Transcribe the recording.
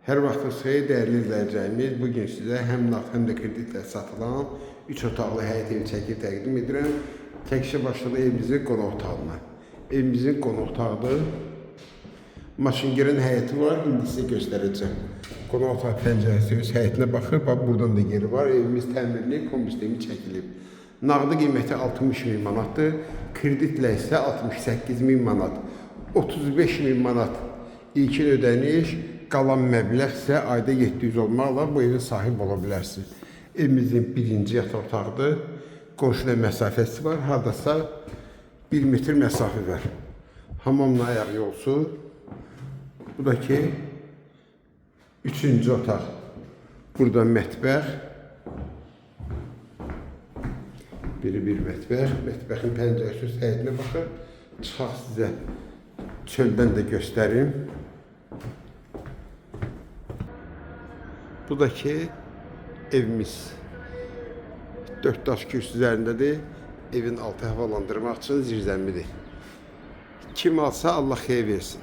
Hər vaxtınız xeyir, dəyərli izləyicilərimiz. Bu gün sizə həm nağd, həm də kreditlə satılan 3 otaqlı həyət evi çəkib təqdim edirəm. Çəkişə başladı evimizin qonaq otağına. Evimizin qonaq otağıdır. Maşıngərin həyəti var, indi sizə göstərəcəm. Qonaq otağı pəncərəsi öz həyətinə baxır. Bax, buradan da yeri var. Evimiz təmirli, kombi sistemi çəkilib. Nağdı qiyməti 60 min manatdır. Kreditlə isə 68 min manat. 35 min manat ilkin ödəniş, qalan məbləğ isə ayda 700 olmaqla bu evin sahibi ola bilərsiniz. Evimizin birinci yataq otağıdır. Qonşuyla məsafəsi var. Hardasa 1 metr məsafə var. Hamamla ayaq yolsu. Bu da ki üçüncü otaq. Burada mətbəx. Biri bir mətbəx. Mətbəxin pəncərəsi üst həyətinə baxır. Çıxaq sizə çöldən də göstərim. Bu da ki evimiz. Dörd daş kürsü üzərindədir. Evin altı havalandırmaq üçün zirzəmidir. Kim alsa Allah xeyir versin.